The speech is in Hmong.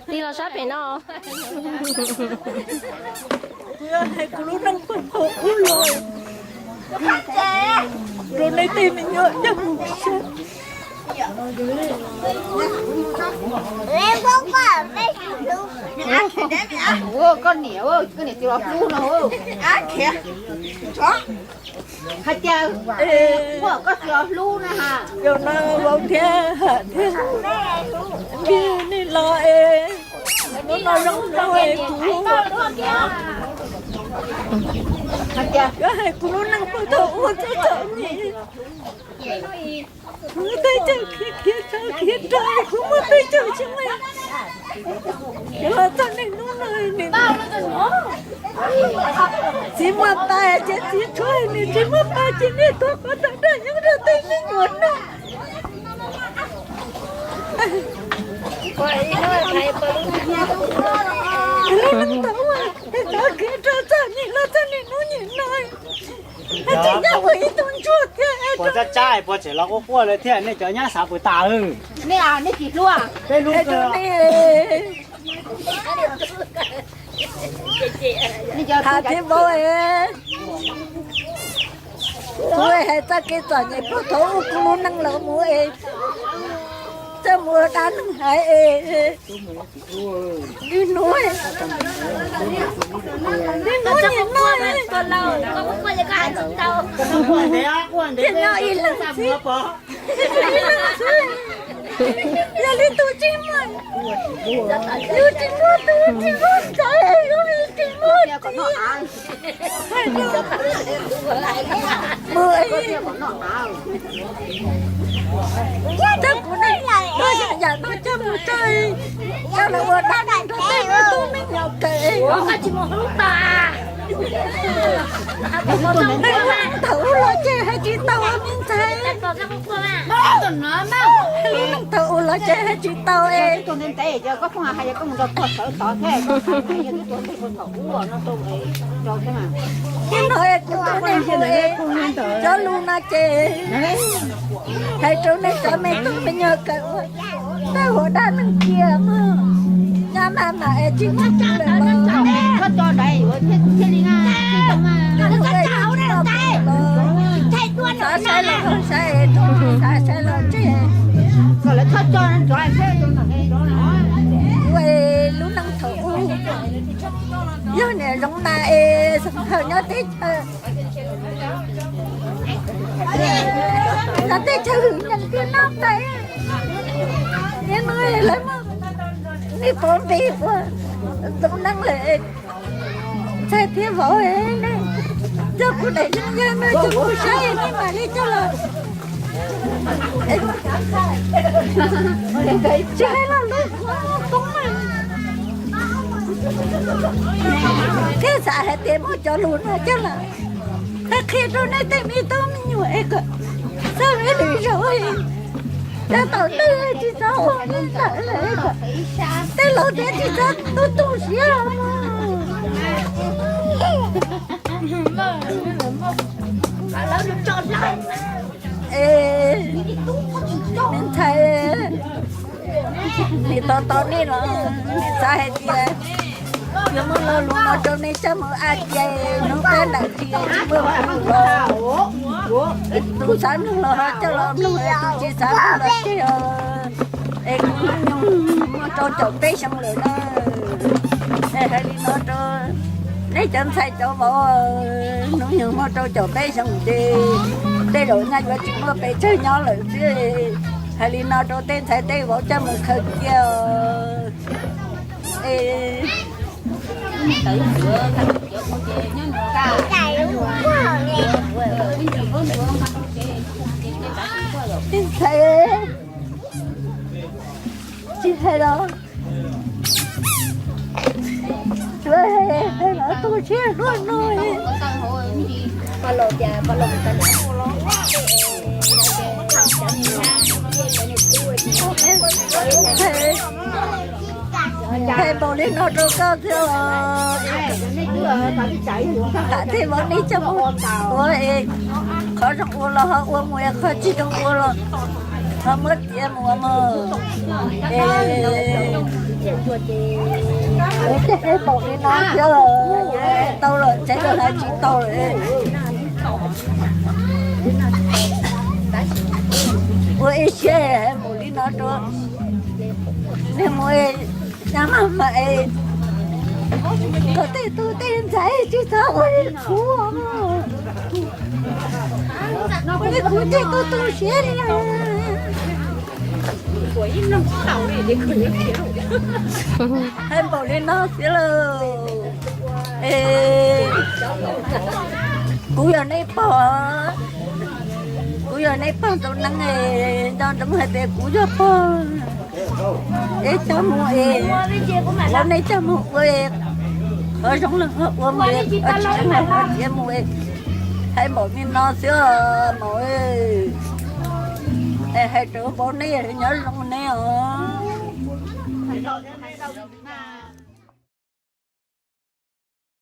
Tig los sab pem no. Kuv yog hais kuv lub neej puag thaum ub los rau nej tej me nyuam coj mus saib. Koj niam, koj niam tsis los hlub no. Hais tias, ua koj tsis los hlub na ha. Yog no vauv thiab thiab, nej los es hnub no zoo hnub es kuv, koj hais kuv lub neej puag thaum ub txog thaum ub. Kuv muaj peb caug khiav khiav tso khiav rau, kuv muaj peb caug xyoo, los txog niaj hnub no, txiv muaj pa ces txiv tshuav, nws tsis muaj pa ces nej tuav qhov rooj dag nyob rau tej me nyuam no. Lub neej thaum ub, txog khiav rau txog niaj los txog niaj hnub niaj no, tsis nyob ua ib tug ntsuag thiab. Puas txaj txaj puas tseem los quaj quaj lawm thiab, nej cov nyab xav puas tas. Nej, nej tsis hlub. Peb hlub kawg. Tham thiab vauv, kuv hais txoj kev txom nyem puag thaum ub kuv lub neej los mus es, txawj mus ua dab neeg hais es, lwm hnub, lwm hnub niaj no, niaj no ib leeg xwb, ib leeg xwb. Yog li tus tsis muaj, yus tsis muaj tus tsis muaj ntxhais, yus li tsis muaj txiv. Mus, coj kuv neej, coj yam no coj mus rau, coj los ua dab neeg rau tej me tub me nyuam kawm. Thaum ub los ces hais tsis tau me ntxhais. Thaum ub los ces hais tsis tau es. Thiab no es kuv tus neeg hu es cov lus no ces hais rau nej cov me tub me nyuam kawm ua, txawj ua dab neeg cia mog. Nyab maj mam es tsis muaj kuv lawm los, xav saib los saib, xav saib los tseg. Kuv lub neej thaum ub yog niam Zoov na es Xeem Thawm nyob teb chaws, nyob teb chaws hwm nyeem kiag noj tais. Niaj hnub lawv muab nej pov npe ua Zoov Neeb lawm. Ntxhais thiab vauv, nej coj kuv daim yeeb yawg no coj kuv saib, nej mam li coj los. Tsis hais los lub poob na, thiaj xav hais tias muab cov lus no coj los qhia rau nej tej me tub me nyuam es kom txawj ua lwm zaus, cov tom ntej tsis txhob ua li ntawd lawm, tej laus tias tsis txhob tu tu siab mog. Es, me ntxhais, nim tos tos nej los nim xav hais tias yuav muab lo lus no rau nej coj mus ua ke, hnub qab ntam ntsis tsis muaj tus los, tus xav mloog los ho coj los mloog, tus tsis xav mloog los tseg os. Es kuv Nub Nyoog muaj rau caum peb xyoo lawm na. Es hais li no rau nej cov ntxhais cov vauv, Nub Nyoog muaj rau caum peb xyoo ces tej zaum nyaj yuav tsis muaj pes tsawg nyob lawm xwb. Hais li no rau tej ntxhais tej vauv coj mus khaws cia os. Es ntxhais, tsis hais los tsuav hais los tu siab luaj no. Hais npaum li no rau koj thiab os. Tham tej vauv nej coj mus ua es qhov zoo ua los ho ua mus, qhov tsis zoo ua los ho muab txiav mus mog. Es Ces hais npaum li no thiab, tau lawm ces hais tsis tau lawm. Ua ib siab hais npaum li no rau nej mus, cov maj mam es kom tej tug tej ntxhais tsis txhob ua li kuv, ua li kuv tej tug tu siab li. Hais npaum li no xwb lauj. Es kuv yog nej pog, kuv yog nej pog ntau neeg, nco ntsoov hais tias kuv yog pog. Es coj mus es, ua nej coj mus ua, qhov zoo los ho ua mus, tsis zoo los ho txiav mus. Hais npaum li no xwb os maum. Es hais rau vauv neb nyob zoo neb os.